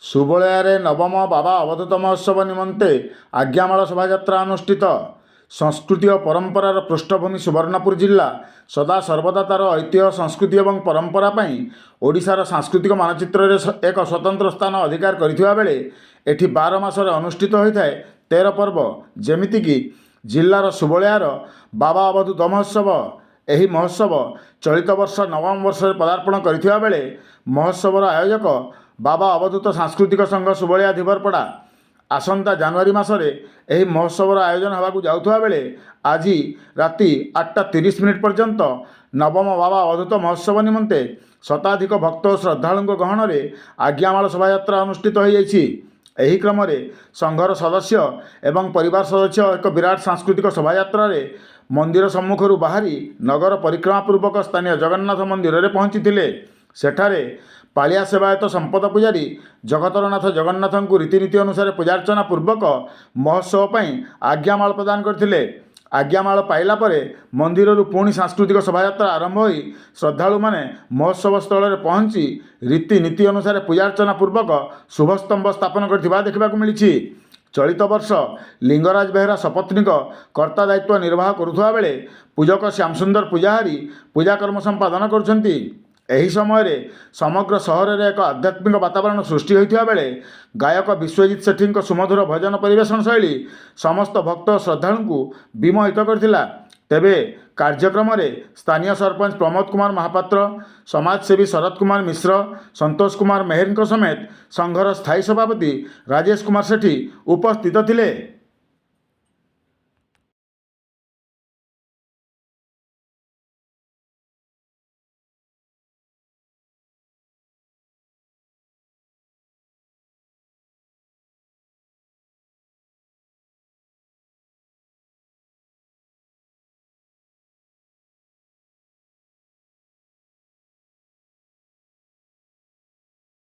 ସୁବଳୟାରେ ନବମ ବାବା ଅବଧୂତ ମହୋତ୍ସବ ନିମନ୍ତେ ଆଜ୍ଞାମାଳ ଶୋଭାଯାତ୍ରା ଅନୁଷ୍ଠିତ। ସଂସ୍କୃତି ଓ ପରମ୍ପରାର ପୃଷ୍ଠଭୂମି ସୁବର୍ଣ୍ଣପୁର ଜିଲ୍ଲା ସଦା ସର୍ବଦା ତା'ର ଐତିହ୍ୟ, ସଂସ୍କୃତି ଏବଂ ପରମ୍ପରା ପାଇଁ ଓଡ଼ିଶାର ସାଂସ୍କୃତିକ ମାନଚିତ୍ରରେ ଏକ ସ୍ୱତନ୍ତ୍ର ସ୍ଥାନ ଅଧିକାର କରିଥିବା ବେଳେ ଏଠି 12 ମାସରେ ଅନୁଷ୍ଠିତ ହୋଇଥାଏ 13 ପର୍ବ। ଯେମିତିକି ଜିଲ୍ଲାର ସୁବଳୟାର ବାବା ଅବଧୂତ ମହୋତ୍ସବ। ଏହି ମହୋତ୍ସବ ଚଳିତ ବର୍ଷ ନବମ ବର୍ଷରେ ପଦାର୍ପଣ କରିଥିବା ବେଳେ ମହୋତ୍ସବର ଆୟୋଜକ ବାବା ଅବଧୂତ ସାଂସ୍କୃତିକ ସଂଘ, ସୁବଳିଆ, ଧୀବରପଡ଼ା। ଆସନ୍ତା ଜାନୁଆରୀ ମାସରେ ଏହି ମହୋତ୍ସବର ଆୟୋଜନ ହେବାକୁ ଯାଉଥିବା ବେଳେ ଆଜି ରାତି 8ଟା 30 ମିନିଟ୍ ପର୍ଯ୍ୟନ୍ତ ନବମ ବାବା ଅବଧୂତ ମହୋତ୍ସବ ନିମନ୍ତେ ଶତାଧିକ ଭକ୍ତ ଓ ଶ୍ରଦ୍ଧାଳୁଙ୍କ ଗହଣରେ ଆଜ୍ଞାମାଳ ଶୋଭାଯାତ୍ରା ଅନୁଷ୍ଠିତ ହୋଇଯାଇଛି। ଏହି କ୍ରମରେ ସଂଘର ସଦସ୍ୟ ଏବଂ ପରିବାର ସଦସ୍ୟ ଏକ ବିରାଟ ସାଂସ୍କୃତିକ ଶୋଭାଯାତ୍ରାରେ ମନ୍ଦିର ସମ୍ମୁଖରୁ ବାହାରି ନଗର ପରିକ୍ରମା ପୂର୍ବକ ସ୍ଥାନୀୟ ଜଗନ୍ନାଥ ମନ୍ଦିରରେ ପହଞ୍ଚିଥିଲେ। ସେଠାରେ ପାଳିଆ ସେବାୟତ ସମ୍ପଦ ପୂଜାରୀ ଜଗତର ନାଥ ଜଗନ୍ନାଥଙ୍କୁ ରୀତିନୀତି ଅନୁସାରେ ପୂଜାର୍ଚ୍ଚନା ପୂର୍ବକ ମହୋତ୍ସବ ପାଇଁ ଆଜ୍ଞାମାଳ ପ୍ରଦାନ କରିଥିଲେ। ଆଜ୍ଞାମାଳ ପାଇଲା ପରେ ମନ୍ଦିରରୁ ପୁଣି ସାଂସ୍କୃତିକ ଶୋଭାଯାତ୍ରା ଆରମ୍ଭ ହୋଇ ଶ୍ରଦ୍ଧାଳୁମାନେ ମହୋତ୍ସବ ସ୍ଥଳରେ ପହଞ୍ଚି ରୀତିନୀତି ଅନୁସାରେ ପୂଜାର୍ଚ୍ଚନା ପୂର୍ବକ ଶୁଭସ୍ତମ୍ଭ ସ୍ଥାପନ କରିଥିବା ଦେଖିବାକୁ ମିଳିଛି। ଚଳିତ ବର୍ଷ ଲିଙ୍ଗରାଜ ବେହେରା ସପତ୍ନୀକ କର୍ତ୍ତା ଦାୟିତ୍ୱ ନିର୍ବାହ କରୁଥିବା ବେଳେ ପୂଜକ ଶ୍ୟାମସୁନ୍ଦର ପୂଜାହାରୀ ପୂଜାକର୍ମ ସମ୍ପାଦନ କରୁଛନ୍ତି। ଏହି ସମୟରେ ସମଗ୍ର ସହରରେ ଏକ ଆଧ୍ୟାତ୍ମିକ ବାତାବରଣ ସୃଷ୍ଟି ହୋଇଥିବା ବେଳେ ଗାୟକ ବିଶ୍ୱଜିତ ସେଠୀଙ୍କ ସୁମଧୁର ଭଜନ ପରିବେଷଣ ଶୈଳୀ ସମସ୍ତ ଭକ୍ତ ଓ ଶ୍ରଦ୍ଧାଳୁଙ୍କୁ ବିମୋହିତ କରିଥିଲା। ତେବେ କାର୍ଯ୍ୟକ୍ରମରେ ସ୍ଥାନୀୟ ସରପଞ୍ଚ ପ୍ରମୋଦ କୁମାର ମହାପାତ୍ର, ସମାଜସେବୀ ଶରତ କୁମାର ମିଶ୍ର, ସନ୍ତୋଷ କୁମାର ମେହେରଙ୍କ ସମେତ ସଂଘର ସ୍ଥାୟୀ ସଭାପତି ରାଜେଶ କୁମାର ସେଠୀ ଉପସ୍ଥିତ ଥିଲେ।